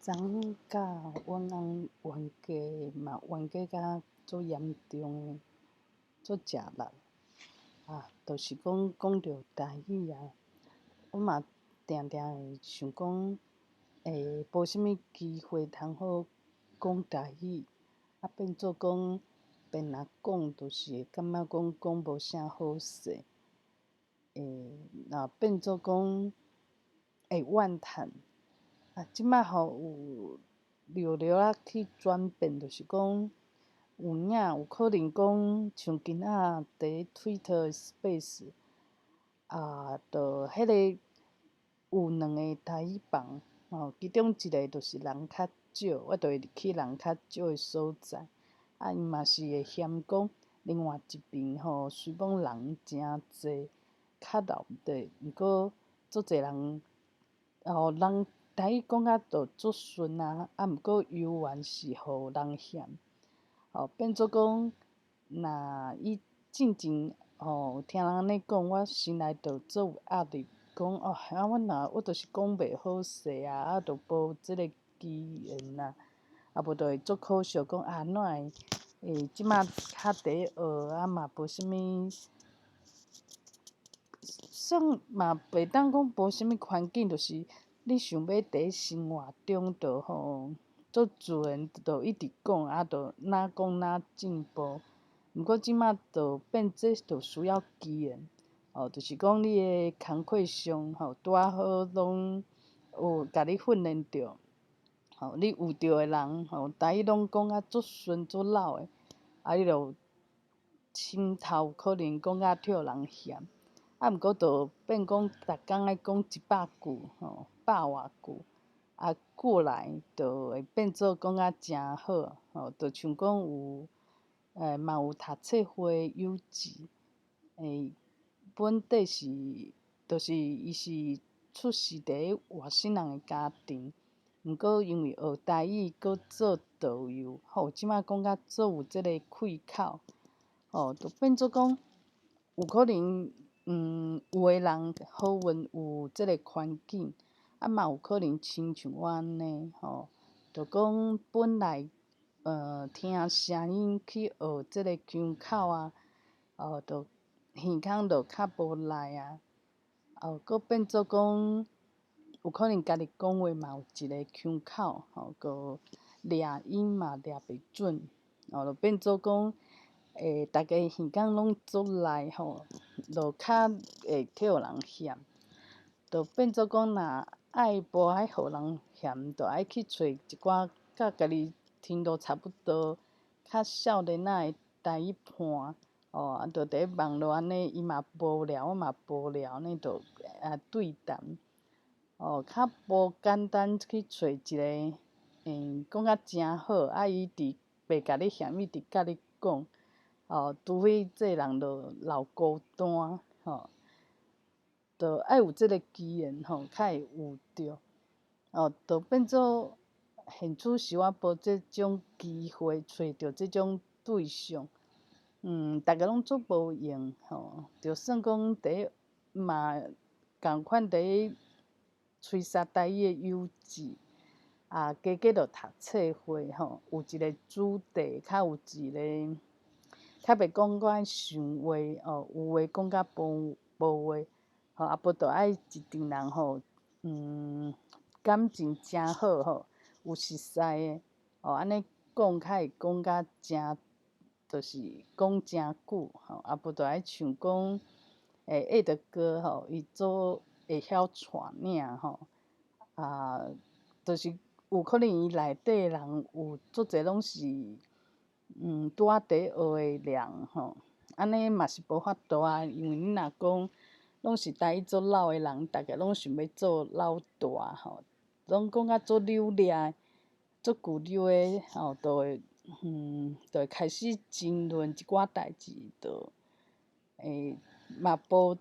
昨昏佮阮翁冤家嘛冤家甲足嚴重的，足食力。啊，就是講講著台語啊，我嘛定定會想講，無啥物機會通好講台語，啊變做講，便若講就是會感覺講講無啥好勢，若變做講會怨嘆。啊，這擺吼有略略仔去轉變，就是講有影有可能講像今仔佇 Twitter Space 啊，就彼个有兩个台語房，吼，其中一个就是人較少，我就會入去人較少的所在。啊，伊嘛是會嫌講另外一邊吼，雖講人誠濟，較鬧熱，毋過足濟人，吼人台語講甲就足順啊，啊毋過猶原是予人嫌，吼變做講，若伊進前吼聽人按呢講，我心內就足有壓力，講哦，啊阮若我就是講袂好勢啊，啊就無這个機緣啊，啊無就會足可惜講啊，哪會這擺較佇咧學啊嘛無啥物，算嘛袂當講無啥物環境，就是你想欲佇咧生活中就吼足自然就一直講，啊就哪講哪進步。毋過這擺就變這就需要機緣，哦，就是講你的工課上吼拄仔好攏有共你訓練著，吼你遇著的人吼，台語攏講甲足順足老的，啊你就心頭有可能講甲予人嫌，啊毋過就變講逐工愛講100句吼，百外句，啊過來就會變做講甲誠好，吼，就像講有嘛有讀冊會有志，本底是，就是伊是出世佇咧外省人的家庭，毋過因為學台語閣做導遊，吼，這擺講甲足有這个氣口，吼，就變做講有可能，有的人好運有這个環境，啊嘛有可能親像我按呢，吼，就講本來聽聲音去學這个腔口啊，哦，就耳孔就較無力啊，哦，閣變做講有可能家己講話嘛有一个腔口，吼，閣掠音嘛掠袂準，哦，就變做講，逐家耳孔攏足利吼，就較會予人嫌，就變做講若愛無愛予人嫌，就愛去揣一寡佮家己程度差不多、較少年仔的台語伴，哦，啊，就佇咧網路按呢，伊嘛無聊，我嘛無聊，按呢就啊對談，哦，較無簡單去揣一个，講甲誠好，啊伊直袂共你嫌，伊直佮你講，哦，除非這人就老孤單，吼，就愛有這个機緣吼，較會遇著，哦，就變做現此時我無這種機會揣著這種對象，逐家攏足無閒吼，就算講佇咧嘛仝款佇咧吹殺台語的幼稚，啊，加加就讀冊會吼，有一个主題，較有一个，較袂講我愛想話哦，有話講甲無無話，吼，啊無就愛一陣人吼，感情誠好吼，有熟似的，哦，按呢講較會講甲誠，就是講誠久吼，啊無就愛像講，艾德哥吼，伊做會曉帶領吼，啊，就是有可能伊內底人有足濟攏是，拄仔佇學的人吼，按呢嘛是無法度啊，因為你若講攏是台語足老的人，逐家攏想欲做老大吼，攏講甲足扭掠的、足舊溜的吼，就會，就會開始爭論一寡代誌，就嘛無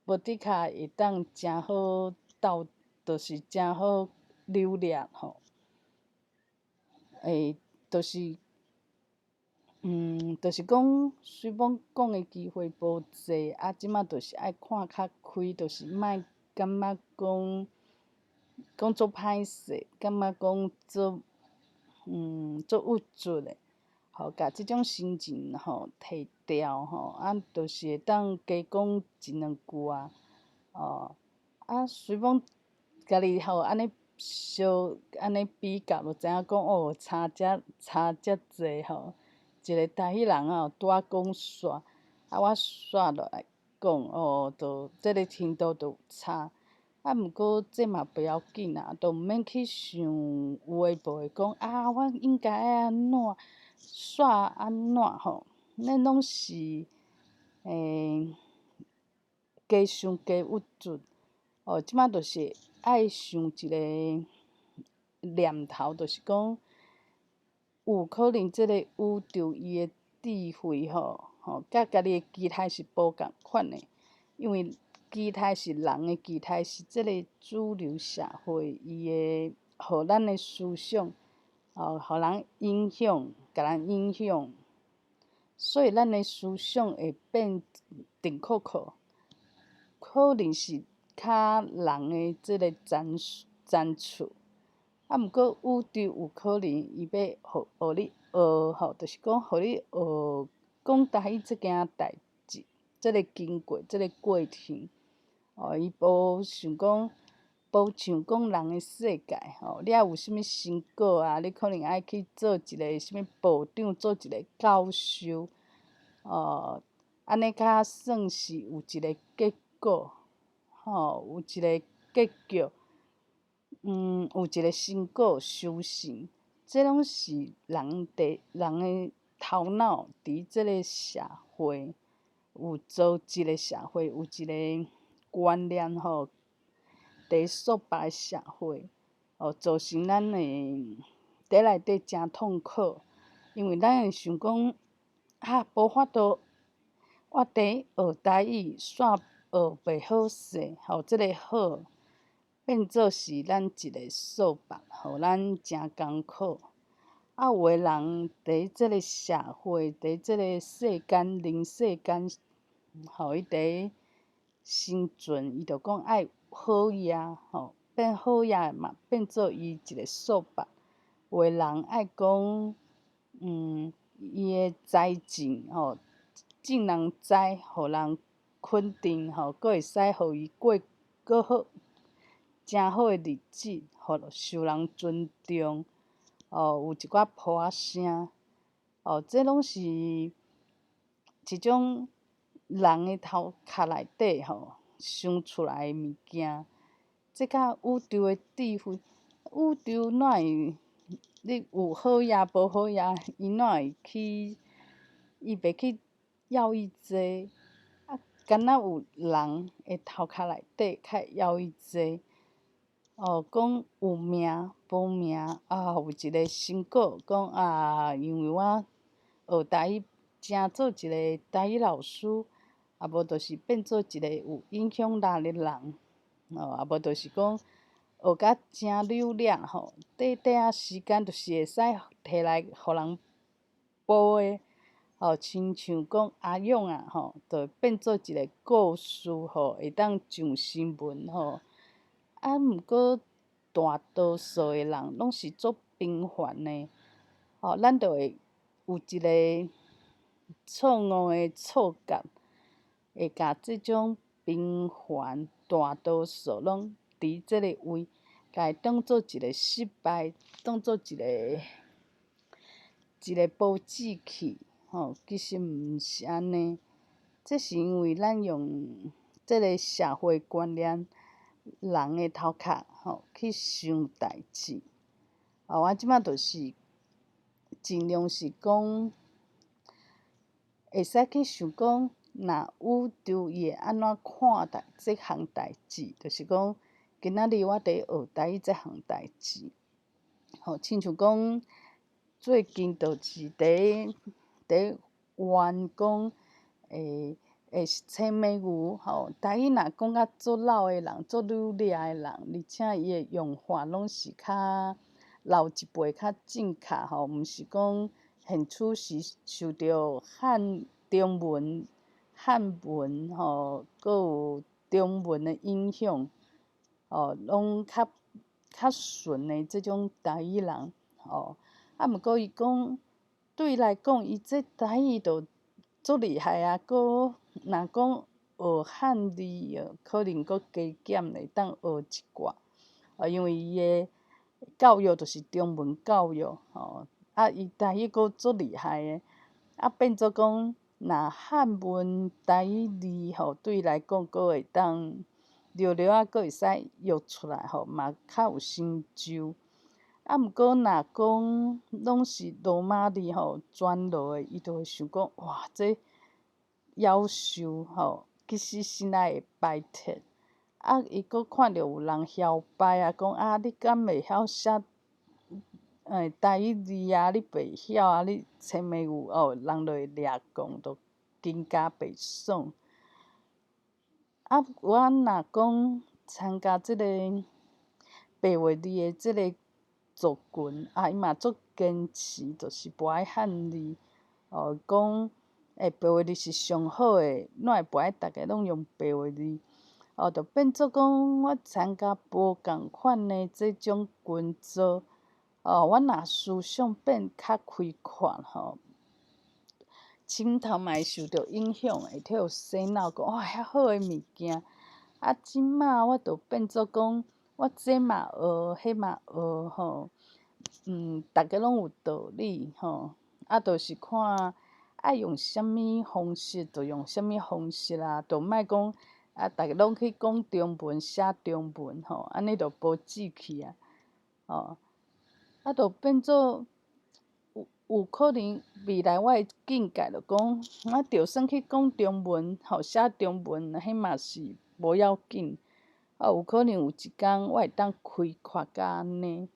無的確會當誠好鬥，就是誠好扭掠吼。就是，就是講，雖罔講的機會無濟，啊，這擺就是愛看較開，就是莫感覺講，講足歹勢，感覺講足足鬱卒的，吼，共這種心情吼提掉吼，啊，就是會當加講一兩句啊，哦，啊，雖講家己吼按呢相按呢比較，就知影講哦，差遮差遮濟吼。一个台語人哦，拄仔講煞，啊，我煞落來講哦，就這个程度就有差。啊，毋過這嘛不要緊啦，都毋免去想有的無的，講啊，我應該愛按怎，煞按怎吼，咱攏是加想加鬱卒。哦，這擺就是愛想一个念頭，就是講有可能這個宇宙伊的智慧吼，吼，佮家己的期待是無仝款的，因為期待是人的期待，是這个主流社會伊的，予咱的思想，哦，予人影響，共人影響，所以咱的思想會變定扣扣，可能是較人的這个長長處，啊，毋過宇宙有可能伊欲予你學吼，就是講予你學講台語這件代誌，這个經過，這个過程，哦，伊無想講，無像講人的世界吼，你愛有啥物成果啊？你可能愛去做一个啥物部長，做一个教授，哦，按呢較算是有一个結果，吼，有一个結局，有一个成果修成，這攏是人佇人的頭腦佇這个社會有組織的社會有一个觀念吼，佇束縛的社會，哦，造成咱的佇內底誠痛苦，因為咱會想講，啊，無法度，我佇學台語，煞學袂好勢，予這个好變做是咱一个束縛，予咱誠艱苦。啊，有的人佇這个社會，佇這个世間，人世間，予伊佇生存，伊就講愛好業，吼，變好業嘛，變做伊一个束縛。有的人愛講，伊的才情，吼，眾人知，予人肯定，吼，閣會使予伊過閣好，誠好的日子，予受人尊重，哦，有一寡破仔聲，哦，這攏是一種人的頭殼內底吼想出來的物件。這佮宇宙的智慧，宇宙哪會你有好業無好業，伊哪會去？伊袂去枵伊濟，啊，敢若有人的頭殼內底較會枵伊濟。哦，講有名無名啊，有一个成果，講啊，因為我學台語，成做一个台語老師，啊無就是變做一個有影響力的人，哦，啊無就是講學甲誠溜掠吼，短短仔時間就是會使提來予人報的，吼，親像講阿勇啊，吼，就變做一个故事吼，會當上新聞吼。啊，毋過大多數的人攏是足平凡的，吼，咱就會有一个錯誤的錯覺，會共這種平凡大多數攏佇這个位，共伊當做一个失敗，當做一个一个無志氣，吼，其實毋是按呢，這是因為咱用這个社會觀念、人的頭殼吼去想代誌。哦，我這擺就是盡量是講，會使去想講，若宇宙伊會按怎看待這項代誌，就是講今仔日我佇學台語這項代誌，吼，親像講最近就是佇佇怨講，青美牛吼，台語若講甲足老的人，足女掠的人，而且伊的用法攏是較老一輩較正確吼，毋是講現此時受著漢中文、漢文吼，閣有中文的影響，吼，攏較較順的這種台語人，吼。啊，毋過伊講對伊來講，伊這台語就足厲害啊！閣若講學漢字，可能閣加減會當學一寡，啊，因為伊的教育就是中文教育，吼。啊，伊台語閣足厲害的，啊，變做講若漢文台語字吼，對伊來講閣會當略略仔閣會使約出來吼，嘛較有成就。啊，毋過若講攏是羅馬字吼傳落的，伊就會想講哇，這夭壽吼，其實心內會排斥。啊，伊閣看著有人囂掰啊，講啊，你敢會曉寫台語字啊？你袂曉啊？你千萬有哦，人就會掠講，就更加袂爽。啊，我若講參加這個白話字的這個族群，啊，伊嘛足堅持，就是無愛漢字。哦，講白話字是上好的，哪會無愛逐家攏用白話字？哦，就變做講我參加無仝款的這種群組，哦，我若思想變較開闊吼，心頭嘛會受著影響，會去予洗腦，講哇遐好的物件。啊，這馬我就變做講，我這嘛學，彼嘛學吼，逐家攏有道理吼，啊，就是看愛用啥物方式，就用啥物方式啊，就莫講啊，逐家攏去講中文、寫中文吼，按呢就無志氣啊，吼，啊，就變做有可能未來我的境界就講，我就算去講中文，吼，寫中文，彼嘛是無要緊。啊，有可能有一工我會當開闊甲按呢，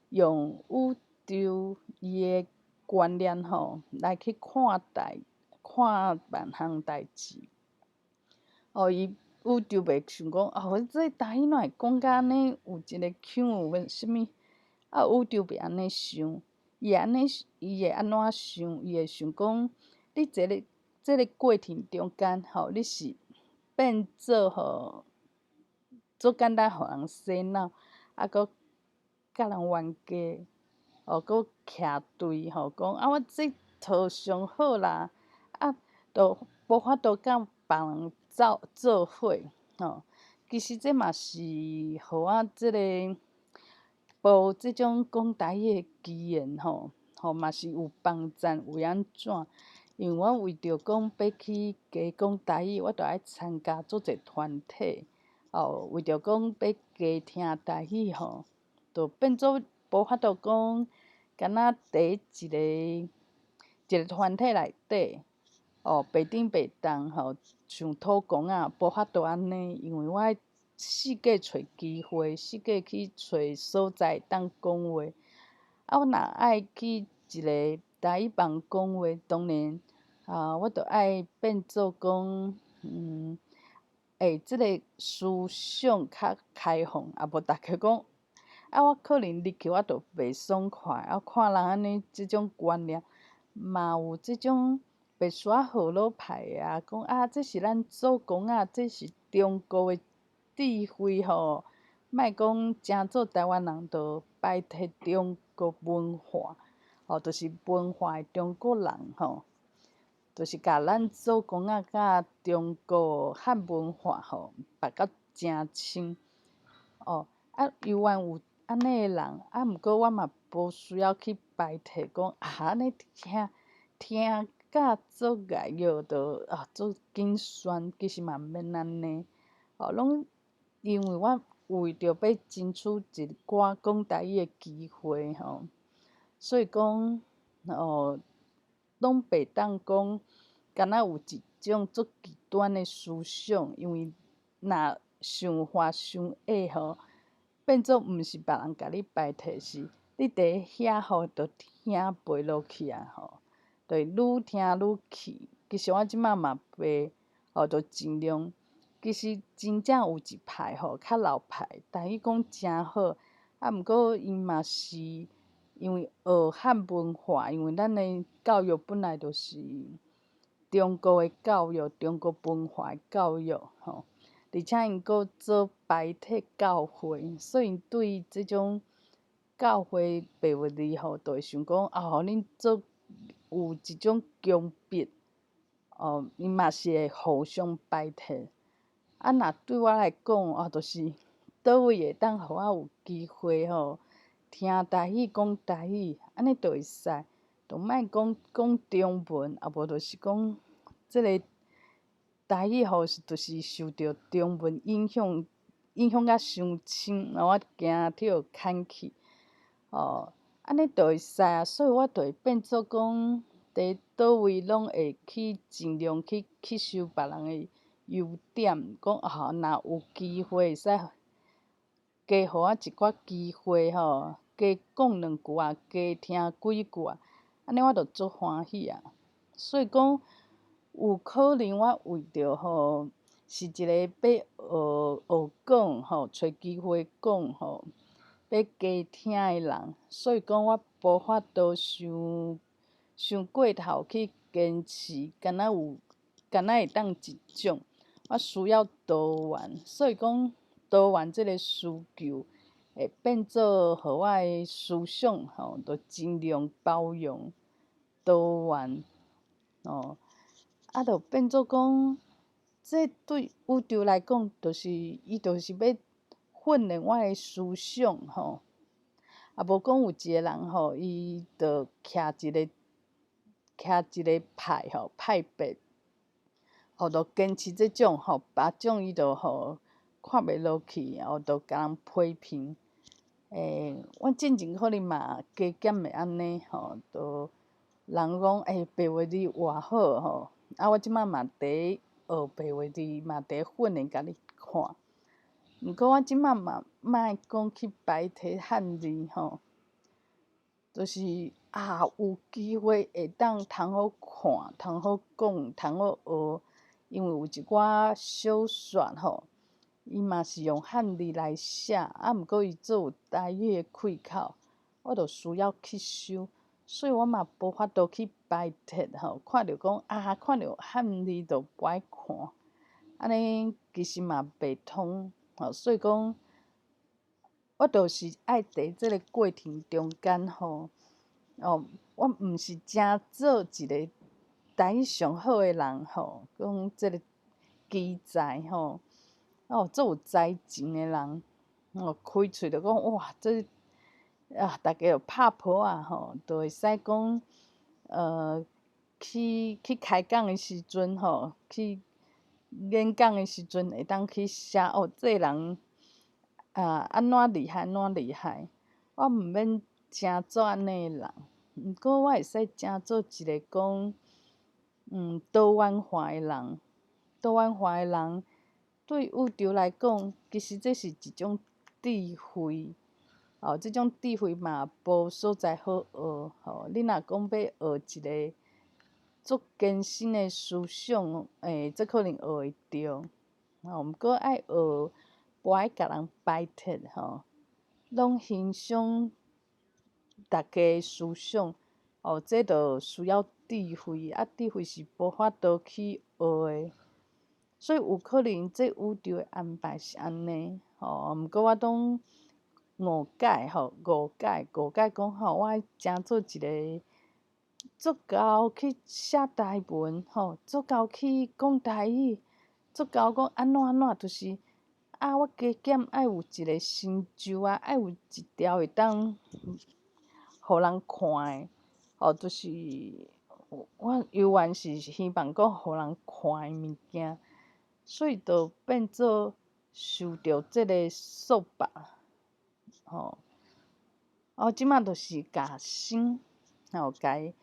用宇宙伊的觀念吼來去看待看萬項代誌。哦，伊宇宙袂想講，哦，這台語哪會講甲按呢？有一个腔有啥物？啊，宇宙袂按呢想，伊會按呢，伊會按怎想？伊會想講，你這个過程中間吼，你是變做吼，足簡單予人洗腦，啊，閣佮人冤家，哦，閣徛隊吼，講啊，我這套上好啦，啊，都無法度佮別人走做伙吼。其實這嘛是予我這個報這種講台語的機緣吼，吼嘛是有幫贊，為按怎？因為我為著講欲去加講台語，我著愛參加足濟團體，哦，為著講欲加聽台語吼，就變做無法度講，敢若佇一个一个團體內底，哦，袂頂袂動吼，像土公仔，無法度按呢，因為我愛四界揣機會，四界去揣所在會當講話。啊，我若愛去一个台語房講話，當然啊，我著愛變做講，這个思想較開放，啊無逐家講，啊，我可能入去我就袂爽快，啊，看人按呢這種觀念，嘛有這種白沙河老派的啊，講啊，這是咱祖公仔，這是中國的智慧吼，莫講誠做台灣人就排斥中國文化，吼，就是文化的中國人吼，就是共咱祖公仔佮中國漢文化吼，綁甲誠親，哦，啊，猶原有按呢的人，啊，毋過我嘛無需要去排斥講啊，按呢聽聽甲足礙藥，就啊足緊酸，其實嘛毋免按呢，哦，攏因為我為著欲爭取一寡講台語的機會吼，所以講哦，攏袂當講，敢若有一種足極端的思想，因為若想法傷狹吼，變做毋是別人共你排斥，是你佇遐吼就聽袂落去啊吼，就會愈聽愈氣。其實我這馬嘛袂，哦，就盡量。其實真正有一派吼，較老派，台語講誠好，啊，毋過𪜶嘛是因為學漢文化，因為咱的教育本來就是中國的教育，中國文化的教育吼，而且𪜶閣做排斥教會，所以𪜶對這種教會白話字吼，就會想講啊，予恁做有一種強迫，哦，𪜶嘛是會互相排斥。啊，若對我來講，哦，就是佗位會當予我有機會吼，聽台語講台語，按呢就會使，就莫講講中文，啊無就是講這个台語吼，就是受著中文影響，影響甲傷深，我驚去予牽去，哦，按呢就會使啊，所以我就會變做講，佇佗位攏會去盡量去吸收別人的優點，講啊，若有機會會使加予我一寡機會吼，加講兩句啊，加聽幾句啊，按呢我就足歡喜啊。所以講，有可能我為著吼，是一个欲學學講吼，揣機會講吼，欲加聽的人，所以講我無法度傷傷過頭去堅持，敢若有敢若會當一種，我需要多元，所以講多元這个需求會變做予我的思想吼，就盡量包容多元，哦，啊，就變做講，這對宇宙來講，就是伊就是欲訓練我的思想吼。啊，無講有一个人吼，伊就徛一个派吼，派別，吼，就堅持這種吼，別種伊就吼看袂落去，哦，就共人批評。阮進前可能嘛加減會按呢吼，就人講欸，白話字偌好吼，啊，我這擺嘛佇學白話字，嘛佇訓練家己看。毋過我這擺嘛莫講去排斥漢字吼，就是啊，有機會會當通好看、通好講、通好學，因為有一寡小說吼，伊嘛是用漢字來寫，啊，毋過伊做有台語的開口，我就需要吸收，所以我嘛無法度去排斥吼，看著講啊，看著漢字就無愛看，按呢其實嘛袂通吼，所以講，我就是愛佇這个過程中間吼，哦，我毋是誠做一个台語上好的人吼，講這个奇才吼，哦，足有才情的人，哦，開喙就講哇，這啊，逐家就拍噗仔吼，就會使講，去開講的時陣吼，去演講的時陣會當去寫哦，這个人啊，按怎厲害，按怎厲害，我毋免誠做按呢的人，毋過我會使誠做一个講，多元化的人，多元化的人對宇宙來講，其實這是一種智慧，哦，這種智慧嘛無所在好學，吼，你若講欲學一个足艱深的思想，這可能學會著，吼，毋過愛學，無愛共人排斥，吼，攏欣賞逐家的思想，哦，這就需要智慧，啊，智慧是無法度去學的，所以有可能這宇宙的安排是按呢，吼，毋過我攏誤解吼，誤解，誤解講吼，我愛誠做一个足𠢕去寫台文，吼，足𠢕去講台語，足𠢕講按怎按怎，就是啊，我加減愛有一个成就啊，愛有一條會當予人看的，哦，就是我猶原是希望講予人看的物件，所以就變做受著這个束縛，吼。我這擺就是共心，吼，共伊，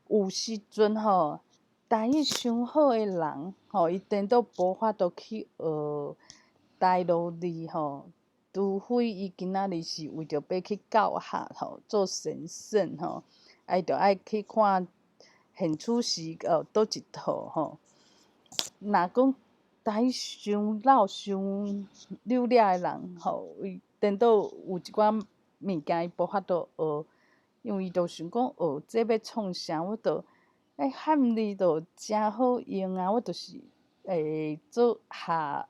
有時陣吼，台語傷好的人，吼，伊顛倒無法度去學台羅字，吼，除非伊今仔日是為著欲去教學，吼，做先生，吼，啊，伊著愛去看現處時哦，佗一套，吼。若講台語傷老傷溜掠的人，吼，伊顛倒有一寡物件伊無法度學，因為伊就想講學這欲創啥？我就漢字就誠好用啊！我就是做學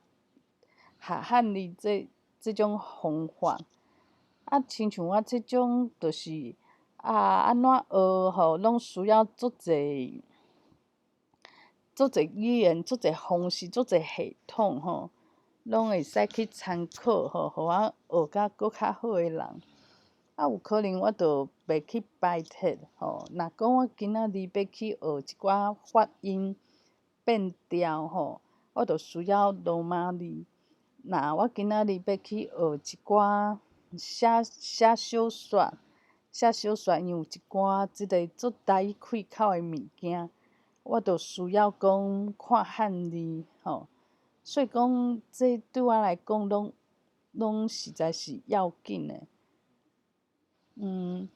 學漢字這種方法。啊，親像我這種就是啊，按怎學吼，攏需要足濟足濟語言、足濟方式、足濟系統吼，攏會使去參考吼，予我學甲閣較好的人。啊，有可能我就袂去排斥吼。若講我今仔日欲去學一寡發音變調吼，我就需要羅馬字。若我今仔日欲去學一寡寫寫小說，寫小說因有一寡這个足台語開口的物件，我就需要講看漢字吼。所以講，這對我來講，攏實在是要緊的。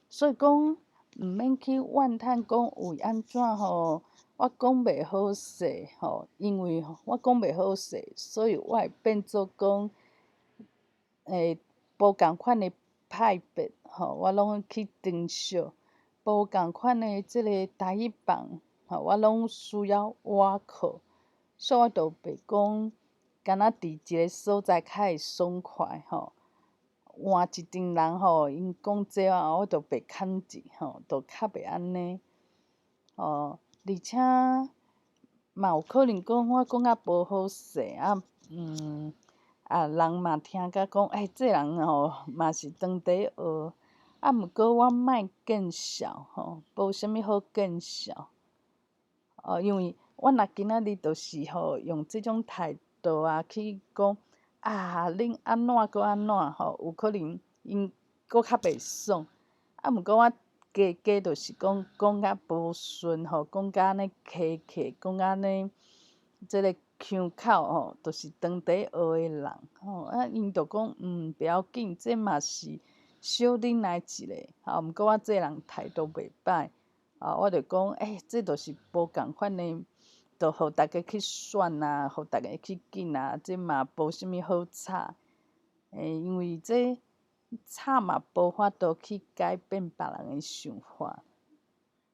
所以講，毋免去怨嘆講為按怎吼，我講袂好勢吼，因為我講袂好勢，所以我會變做講，無仝款的派別吼，我攏去珍惜；無仝款的這个台語房吼，我攏需要倚靠。所以我就袂講，敢若佇一个所在較會爽快吼。換一陣人吼，𪜶講這啊，我就袂囥住吼，就較袂按呢。吼，而且嘛有可能講我講甲無好勢啊，啊，人嘛聽甲講，欸，這人吼嘛是當地學，啊，毋過我莫見笑吼，無啥物好見笑。哦，因為我若今仔日就是吼用這種態度啊去講，啊，恁按怎閣按怎吼，有可能𪜶閣較袂爽。啊，毋過我加加就是講講甲無順吼，講甲按呢客氣，講甲按呢這个腔口吼，就是當地學的人吼，啊，𪜶就講袂要緊，這嘛是小忍耐一下，吼，毋過我這人態度袂歹，啊，我就講，欸，這就是無仝款的，就予大家去選啊，予大家去揀啊，這嘛無啥物好吵，欸，因為這吵嘛無法度去改變別人的想法，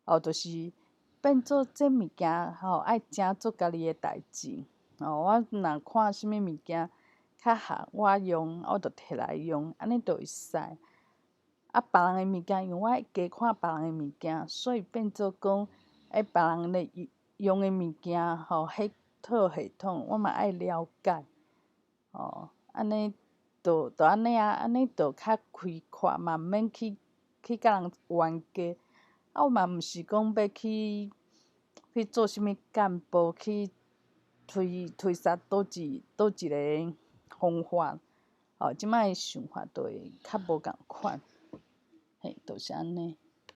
哦，就是變做這物件吼，愛誠做家己的代誌。哦，我若看啥物物件較合我用，我就摕來用，按呢就會使。啊，別人的物件，因為我會加看別人的物件，所以變做講，欸，別人咧用的物件吼，彼套系統我嘛愛了解。哦，按呢就按呢啊，按呢就較開闊，嘛毋免去共人冤家。啊，我嘛毋是講欲去做啥物幹部，去推捒佗一个方法。哦，這擺的想法就會較無仝款，嘿，就是按呢。